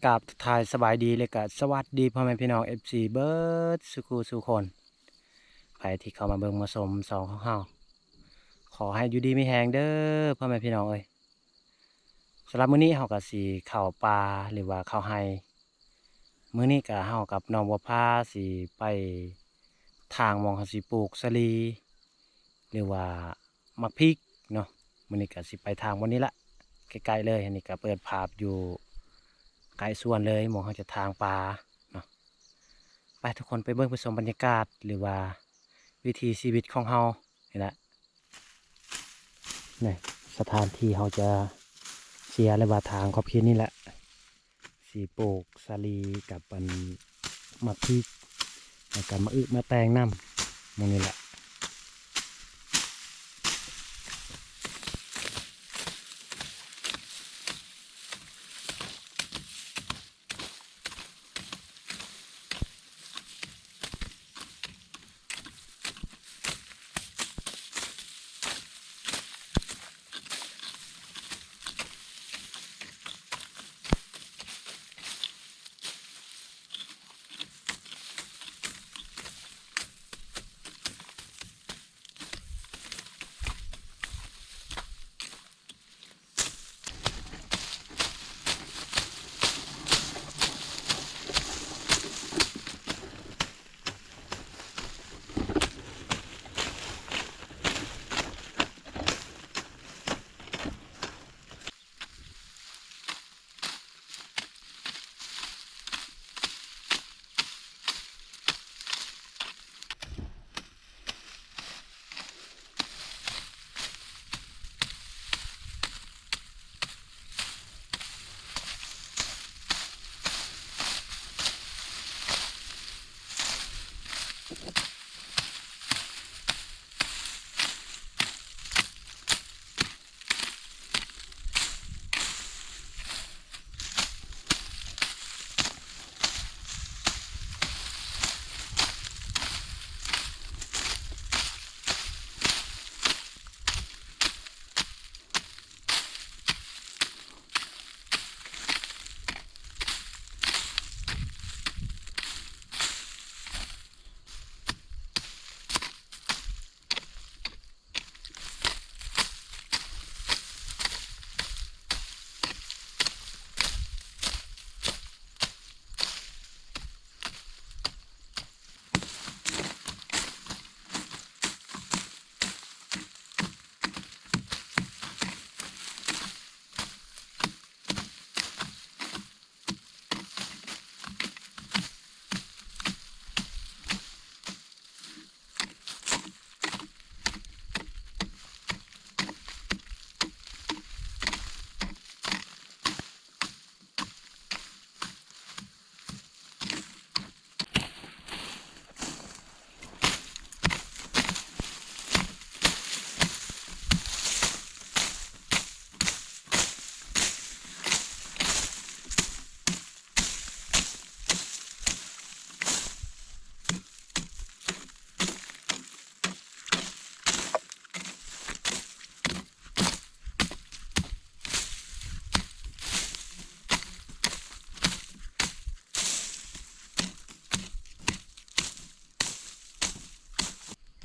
ກາບທັກທາຍສະບາຍດີ ແລະກະສະຫວັດດີພໍ່ແມ່ພີ່ນ້ອງ ເອັຟຊີ ເບິດສູ່ຄູ່ສູ່ຄົນ ໃຜທີ່ເຂົ້າມາເບິ່ງມາຊົມຊ່ອງຂອງເຮົາ ຂໍໃຫ້ຢູ່ດີມີແຮງເດີພໍ່ແມ່ພີ່ນ້ອງເອີຍ. ສຳລັບມື້ນີ້ເຮົາກະຊິເຂົ້າປ່າ ຫຼືວ່າເຂົ້າໄຮ່. ມື້ນີ້ກະເຮົາກັບນ້ອງບົວພາຊິໄປທາງໝ່ອງເຮົາຊິປູກສາລີ ຫຼືວ່າໝາກພິກເນາະ. ມື້ນີ້ກະຊິໄປທາງບ່ອນນີ້ລະ ໃກ້ໆເລີຍ. ອັນນີ້ກະເປີດພາບຢູ່ໃກ້ສວນເລີຍ ໝ່ອງເຮົາຈະຖາງປ່າເນາະ. ໄປທຸກຄົນໄປເບິ່ງໄປຊົມບັນຍາກາດ ຫຼືວ່າວິຖີຊີວິດຂອງເຮົານີ້ລະ. ນີ້ສະຖານທີ່ເຮົາຈະເສຍ ຫຼືວ່າທາງຂອບເຂດນີ້ແຫຼະ ຊິປູກສາລີກັບອັນໝາກພິກ ແລ້ວກະມາອຶມາແຕ່ງນຳ ໝ່ອງນີ້ແຫຼະ.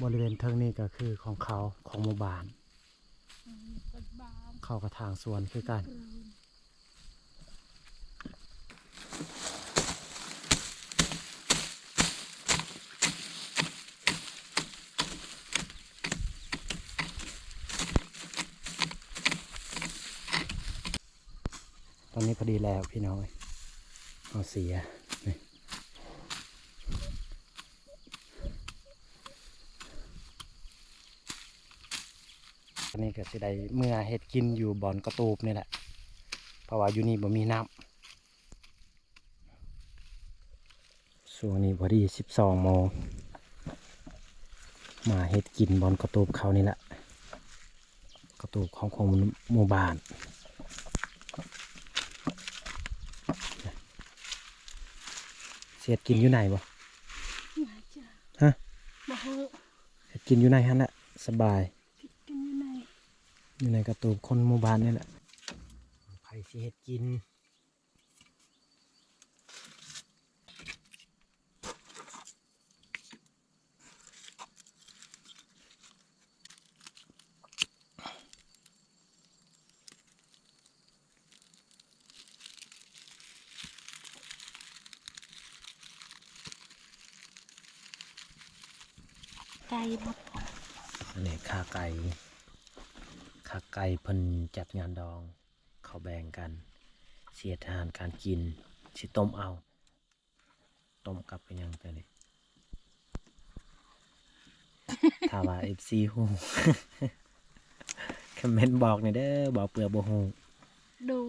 ບໍລິເວນເທິງນີ້ກະຄືຂອງເຂົາ ຂອງໝູ່ບ້ານ ເຂົາກະຖາງສວນຄືກັນ. ຕອນນີ້ພໍດີແລ້ວພີ່ນ້ອງເອີຍ ເຮົາເສຍນີ້. ອັນນີ້ກະຊິໄດ້ເມືອເຮັດກິນຢູ່ບ່ອນກະຕູບນີ້ແຫຼະ ເພາະວ່າຢູ່ນີ້ບໍ່ມີນ້ຳ. ຊ່ວງນີ້ພໍດີສິບສອງໂມງ ມາເຮັດກິນບ່ອນກະຕູບເຂົານີ້ແຫຼະ ກະຕູບຂອງ ຂອງໝູ່ບ້ານ. ຊິເຮັດກິນຢູ່ໃນບໍ່? ຮະ? ບໍ່ຮູ້ ເຮັດກິນຢູ່ໃນຫັ້ນແຫຼະ ສະບາຍ ກິນຢູ່ໃນ ຢູ່ໃນກະຕູບຄົນໝູ່ບ້ານນີ້ແຫຼະ. ໃຜຊິເຮັດກິນ? ໄກ່ໝົດ. ອັນນີ້ຂາໄກ່ ຂາໄກ່ເພິ່ນຈັດງານດອງ ເຂົາແບ່ງກັນ ຊິເຮັດອາຫານການກິນ ຊິຕົ້ມເອົາ. ຕົ້ມກັບອີຫຍັງຕົວນີ້? ຖ້າວ່າເອັຟຊີຮູ້ ຄອມເມັນບອກແດ່ເດີ ບໍ່ເປືອກບໍ່ຮູ້. ດູ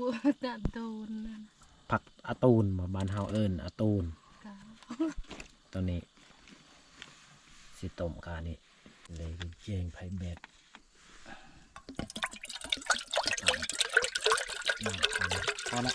ອາຕູນນັ້ນ ຜັກອາຕູນບໍ່? ບ້ານເຮົາເອີ້ນອາຕູນ. ເຈົ້າ ຕົວນີ້ຊິຕົ້ມກະນີ້ ເລີຍແຈງໄຟແບບ ພໍລະ.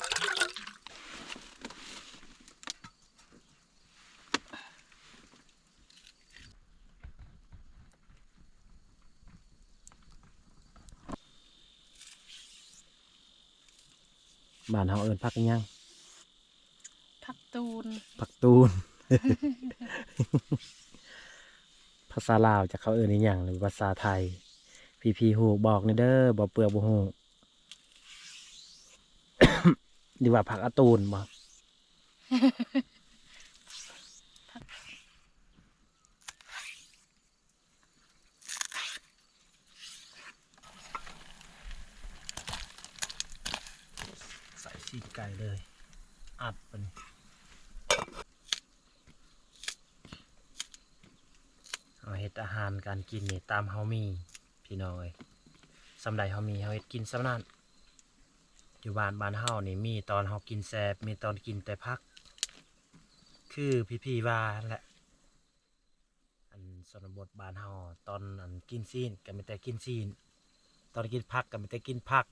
ບ້ານເຮົາເອີ້ນຜັກອີຫຍັງ? ຜັກຕູນ. ຜັກຕູນ. ພາສາລາວຈັກເຂົາເອີ້ນອີຫຍັງ ຫຼືພາສາໄທ? ພີ່ໆຮູ້ບອກແດ່ເດີ ບໍ່ເປືອກບໍ່ຮູ້. ຫຼືວ່າຜັກອາຕູນບໍ່? ໃສ່ຊີ້ນໄກ່ເລີຍ ອັດມັນ. ເຮົາເຮັດອາຫານການກິນນີ້ຕາມເຮົາມີ ພີ່ນ້ອງເອີຍ. ສ່ຳໃດເຮົາມີ ເຮົາເຮັດກິນສ່ຳນັ້ນ. ຢູ່ບ້ານ ບ້ານເຮົານີ້ ມີຕອນເຮົາກິນແຊບ ມີຕອນກິນແຕ່ຜັກ ຄືພີ່ໆວ່າຫັ້ນແຫຼະ. ອັນຊົນນະບົດບ້ານເຮົາ ຕອນອັນກິນຊີ້ນກໍມີແຕ່ກິນຊີ້ນ ຕອນກິນຜັກກໍມີແຕ່ກິນຜັກ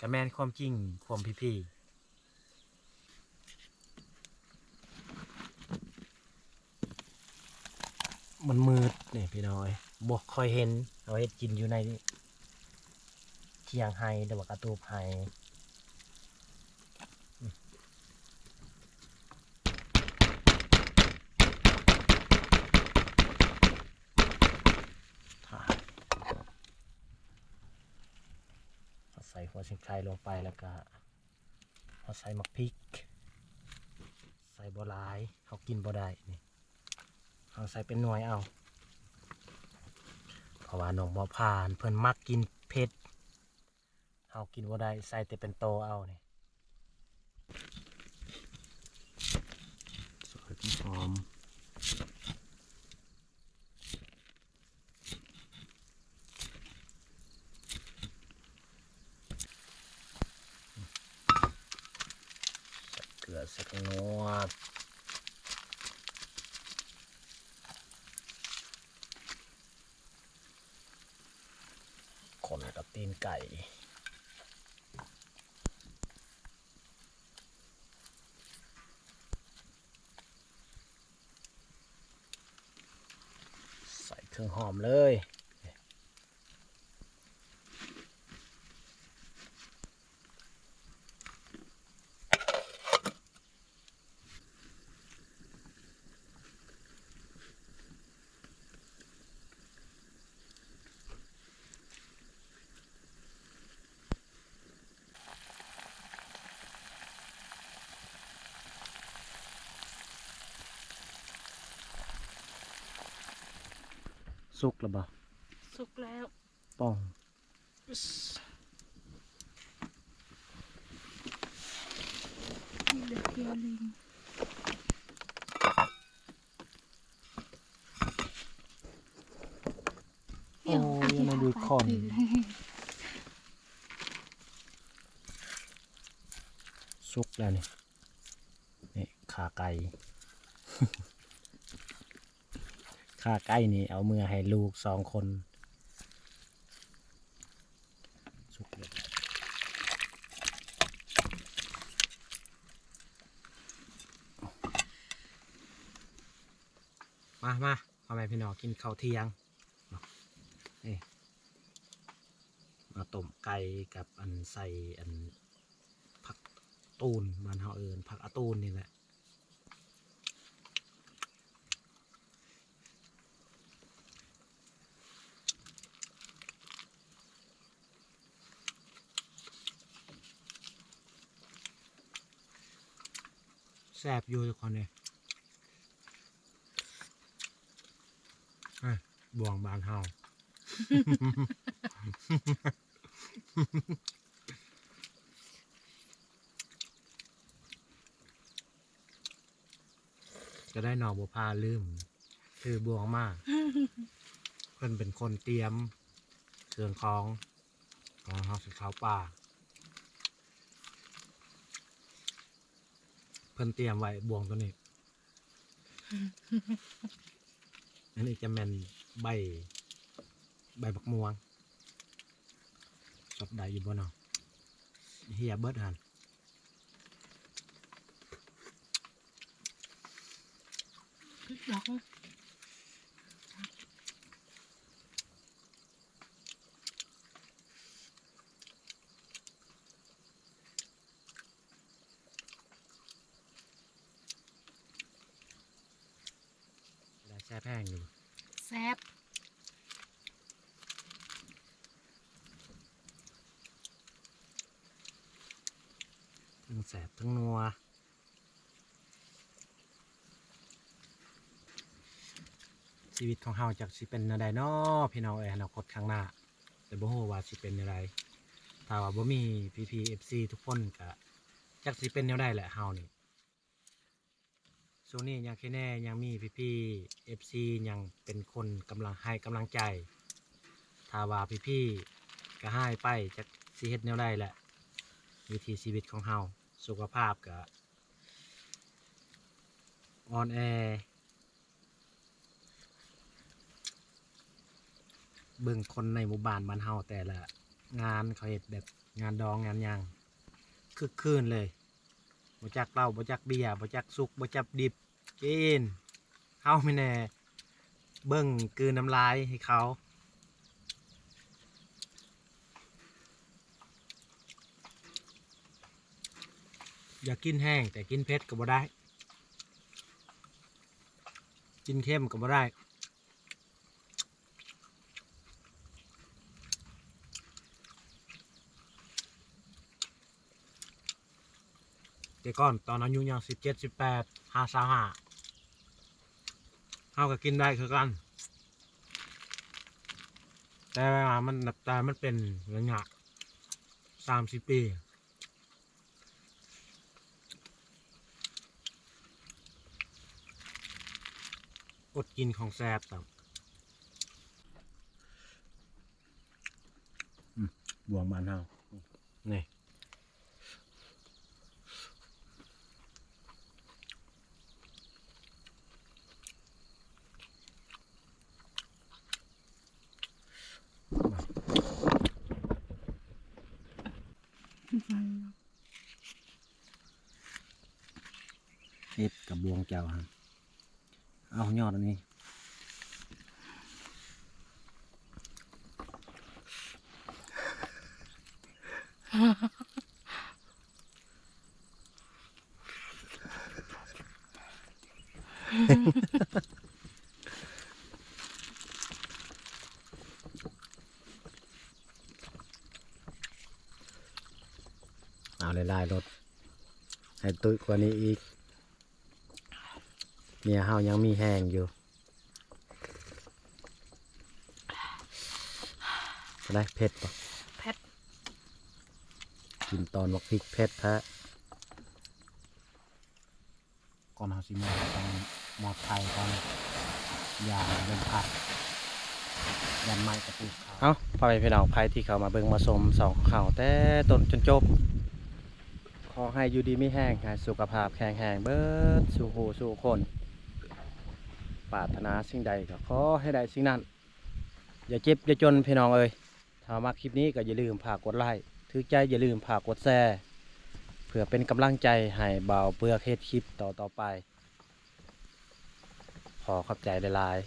ກໍແມ່ນຄວາມຈິງ ຄວາມພີໆ. ມັນມືດນີ້ພີ່ນ້ອງເອີຍ ບໍ່ຄ່ອຍເຫັນ. ເຮົາເຮັດກິນຢູ່ໃນ ຖຽງໄຮ່ ຫຼືວ່າກະຕູບໄຮ່. ເຮົາໃສ່ຫົວສີໄຄລົງໄປ ແລ້ວກະເຮົາໃສ່ໝາກພິກ ໃສ່ບໍ່ຫຼາຍ ເຮົາກິນບໍ່ໄດ້ນີ້. ເຮົາໃສ່ເປັນໜ່ວຍເອົາ ເພາະວ່ານ້ອງໝໍພານເພິ່ນມັກກິນເຜັດ ເຮົາກິນບໍ່ໄດ້ ໃສ່ແຕ່ເປັນໂຕເອົານີ້. ຊອຍຫອມ ໃສ່ເກືອ ໃສ່ຜົງນົວ ຄົນກັບຕີນໄກ່. ໃສ່ເຄື່ອງຫອມເລີຍ. ສຸກແລ້ວບໍ່? ສຸກແລ້ວ. ປ່ອງ ໂອ້ຍ ຍັງບໍ່ໄດ້ຄອນ. ສຸກແລ້ວນີ້ ນີ້ຂາໄກ່. ຂາໄກ່ນີ້ເອົາເມືອໃຫ້ລູກສອງຄົນ. ສຸກແລ້ວ ມາ ມາ ພໍ່ແມ່ພີ່ນ້ອງ ກິນເຂົ້າທ່ຽງ. ນີ້ ມາຕົ້ມໄກ່ກັບອັນ ໃສ່ອັນ ຜັກຕູນ ບ້ານເຮົາເອີ້ນຜັກອາຕູນນີ້ແຫຼະ. ແຊບຢູ່ທຸກຄົນເອີຍ. ອາ ບ່ວງບ້ານເຮົາ ຈະໄດ້ນ້ອງບຸພາລືມຖືບ່ວງມາ ເພິ່ນເປັນຄົນຕຽມເຄື່ອງຂອງ ຂອງເຮົາຊິເຂົ້າປ່າ ເພິ່ນຕຽມໄວ້ບ່ວງໂຕນີ້ ອັນນີ້ຈະແມ່ນໃບ ໃບບັກມ່ວງ ສົດໄດ້ຢູ່ບໍ່ເນາະ? ເຫຍເບິດຫັ້ນ. ແຊບແຮງຢູ່. ແຊບ ທັງແຊບທັງນົວ. ຊີວິດຂອງເຮົາຈັກຊິເປັນແນວໃດເນາະ ພີ່ນ້ອງເອີຍ ອະນາຄົດຂ້າງໜ້າ ແຕ່ບໍ່ຮູ້ວ່າຊິເປັນແນວໃດ. ຖ້າວ່າບໍ່ມີພີ່ໆ ເອັຟຊີ ທຸກຄົນ ກະຈັກຊິເປັນແນວໃດແຫຼະເຮົານີ້. ຊ່ວງນີ້ຍັງແຄ່ແນ່ ຍັງມີພີ່ໆ ເອັຟຊີ ຍັງເປັນຄົນກຳລັງໃຫ້ກຳລັງໃຈ. ຖ້າວ່າພີ່ໆ ກະຫາຍໄປ ຈັກຊິເຮັດແນວໃດແຫຼະ ວິຖີຊີວິດຂອງເຮົາ. ສຸຂະພາບກະ ອ່ອນແອ. ເບິ່ງຄົນໃນໝູ່ບ້ານບ້ານເຮົາ ແຕ່ລະງານເຂົາເຮັດແບບງານດອງງານຫຍັງ ຄຶກຄື້ນເລີຍ. ບໍ່ຈັກເຫຼົ້າ ບໍ່ຈັກເບຍ ບໍ່ຈັກສຸກ ບໍ່ຈັກດິບ ກິນ. ເຮົາມີແຕ່ເບິ່ງກືນນ້ຳລາຍໃຫ້ເຂົາ. ຢາກກິນແຮງ ແຕ່ກິນເຜັດກໍບໍ່ໄດ້ ກິນເຄັມກໍບໍ່ໄດ້. ແຕ່ກ່ອນຕອນອາຍຸຍັງສິບເຈັດ ສິບແປດ ຫາ ຊາວຫ້າ ເຮົາກໍກິນໄດ້ຄືກັນ ແຕ່ວ່າມັນ ແຕ່ມັນເປັນໄລຍະສາມສີ່ປີ ອົດກິນຂອງແຊບຕຳ. ອືມ ບ່ວງບ້ານເຮົາ ນີ້. ເຮັດກັບບ່ວງເຈົ້າຫັ້ນ ເອົາຍອດອັນນີ້ ເອົາຫຼາຍໆໂລດ ໃຫ້ຕຸ້ຍກວ່ານີ້ອີກ. ເມຍເຮົາຍັງມີແຮງຢູ່. ເປັນໃດ ເຜັດບໍ່? ເຜັດ. ກິນຕອນບັກພິກເຜັດແທ້. ກ່ອນເຮົາຊິມອດ ຕ້ອງມອດໄຟກ່ອນ ຢ້ານລົມພັດ ຢ້ານໄໝ້ກະປຸ. ເອົ້າ ພໍ່ແມ່ພີ່ນ້ອງ ໃຜທີ່ເຂົ້າມາເບິ່ງມາຊົມຊ່ອງຂອງເຮົາແຕ່ຕົ້ນຈົນຈົບ ຂໍໃຫ້ຢູ່ດີມີແຮງ ໃຫ້ສຸຂະພາບແຂງແຮງເບິດສູ່ຜູ້ສູ່ຄົນ ປາດຖະໜາສິ່ງໃດກໍຂໍໃຫ້ໄດ້ສິ່ງນັ້ນ ຢ່າເຈັບຢ່າຈົນພີ່ນ້ອງເອີຍ. ຖ້າມັກຄລິບນີ້ກໍຢ່າລືມຝາກກົດໄລ້ ຖືກໃຈຢ່າລືມຝາກກົດແຊ ເພື່ອເປັນກຳລັງໃຈໃຫ້ບ່າວເປືອກເຮັດຄລິບຕໍ່ໆໄປ. ຂໍຂອບໃຈຫຼາຍ